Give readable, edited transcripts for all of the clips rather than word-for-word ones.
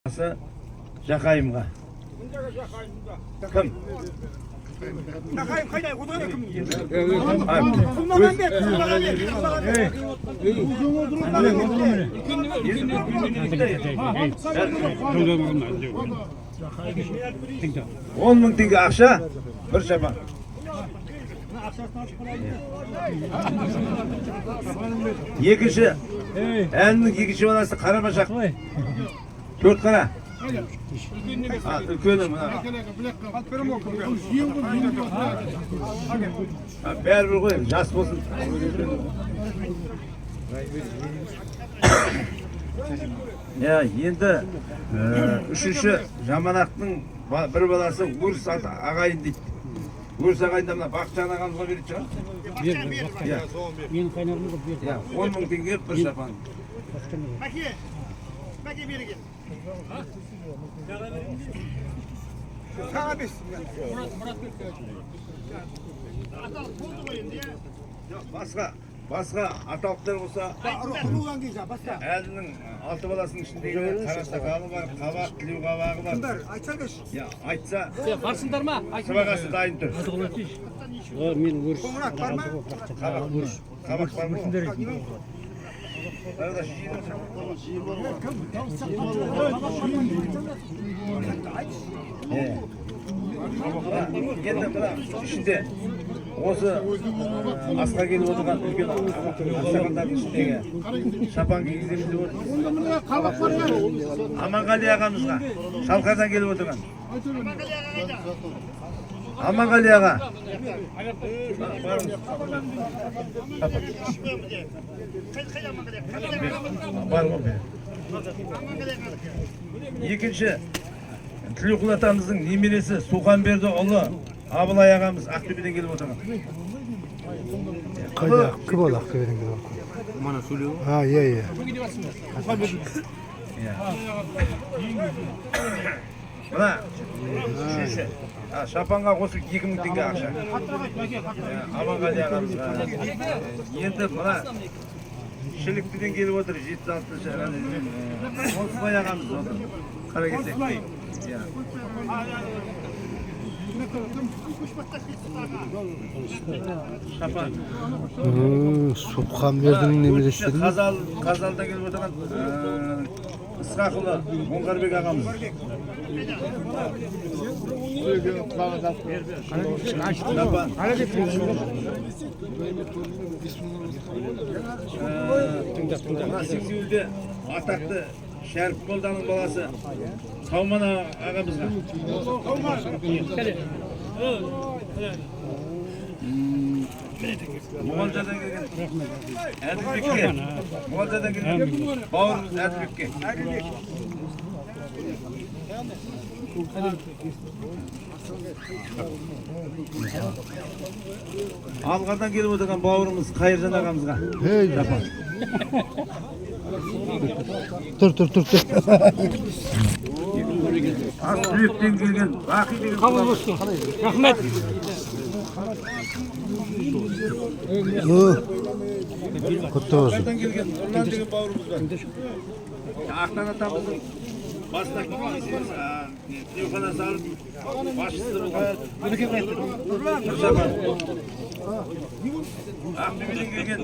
Баласы Жақайымға. Кім? Жақайым қайда? Отырған кім? А, Құлмағанбет, Құлмағанбет, Құлмағанбет. 10 000 теңге ақша, бір шапан. Екінші, әннің екінші баласы Қарабашақ. Төрт қара. А, үлкені мына. А, бәрібір ғой, жас болсын. Иә, енді үшінші Жаманақтың бір баласы Өріс ағайын дейді. Өріс ағайын да мына Бақытжан ағамызға беретін шығар. Иә. Менің қайнарым ғой, бер. Иә, 10 000 теңге, бір шапан. Мәке, Мәке, бері кел. Саған бес. Аталық болды ғой енді, иә? Жоқ, басқа аталықтар болса, Құрылған кезде, басқа. Әлінің алты баласының ішіндегі қара сақалы бар, қабақ, тілеу қабағы бар. Айтсаңдаршы. Иә, айтса, Барсыңдар ма? сыбағасы дайын тұр. Мен өріс. Қоңырат бар ма? Қабақ, қабақ бар ма? Қарадаш, жиын бар. Иә. Енді мына ішінде осы асқа келіп отырған үлкен ақсақалдардың ішіндегі шапан кигіземіз деп отырмыз. Аманғали ағамызға, Шалқардан келіп отырған. Аманғали аға. Барыңыз. Қайда Аманғали? Бар ғой бері. Екінші Тілеуқұл атамыздың немересі Суқанберді ұлы Абылай ағамыз Ақтөбеден келіп отырған. Қайда? Кім ол Ақтөбеден келіп отқан? Мана сөйлеу. А, иә, иә. Мына үшінші шапанға қосып 2000 теңге ақша. Иә, Аманғали ағамызға. Енді мына Шіліктіден келіп отыр 76-шы Қонысбай ағамыз отыр. Қаракесек. Иә. Шапан. Сұбханбердінің немересі дедім. Қазал, Қазалдан келіп отырған Ысқақұлы Оңғарбек ағамыз. Шапан. Мына сексеуілде атақты Шәріп молданың баласы Сауман ағамызға. Мұғалжардан келген Әділбекке. Мұғалжардан келген бауырымыз Әділбекке. Алғардан келіп отырған бауырымыз Қайыржан ағамызға. Ей, тұр, тұр, тұр, тұр. Ақтүбектен келген Бақи деген Қабыл болсын. Рахмет. О, құтты болсын. Алғардан келген Нұрлан деген бауырымыз бар. Ақтан атамыздың басына тілеухана салып басшысы болған. Бір шапан. Ақтөбеден келген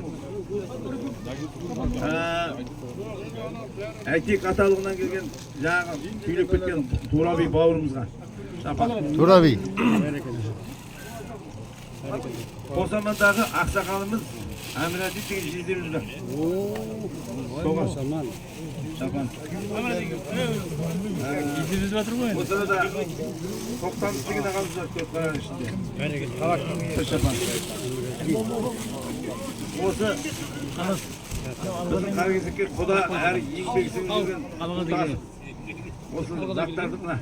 Әйтек аталығынан келген жаңағы сөйлеп кеткен Тураби бауырымызға шапан. Тураби. Қосамандағы ақсақалымыз Әміради деген жездеміз бар. Соған. Шапан. Осы арада Тоқтамыс деген ағамыз бар Төртқараның ішінде. Бір шапан. Осы біздің Қаракесекке құда әрі еңбек сіңіріп жүрген ұстаз. Осы заттарды мына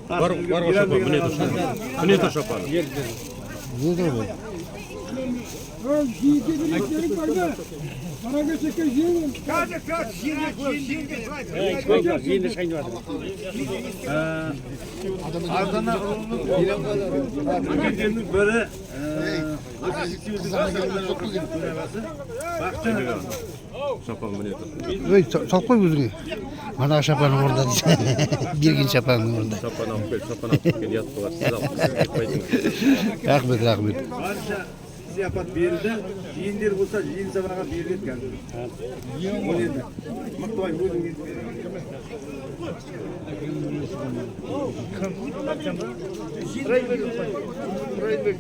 Бар, бар ғой шапан, міне тұр шапан. Міне тұр шапан. Не тұр бұл? Енді шығайын деп жатыр. Ардана руының үлкендерінің бірі, осы сексеуілдің төрағасы Бақытжан ағамыз. Ей, салып қой өзіңе. Мана шапанның орнында дейді. Берген шапанның орнында. Шапан алып кел, шапан алып кеткен ұят болар. Сіз алып, сіз кетпейсіңіз. Рахмет, рахмет. Барынша зияпат берілді. Жиендер болса, жиен сабаға беріледі қазір. Ол енді Мықтыбай өзің енді бер.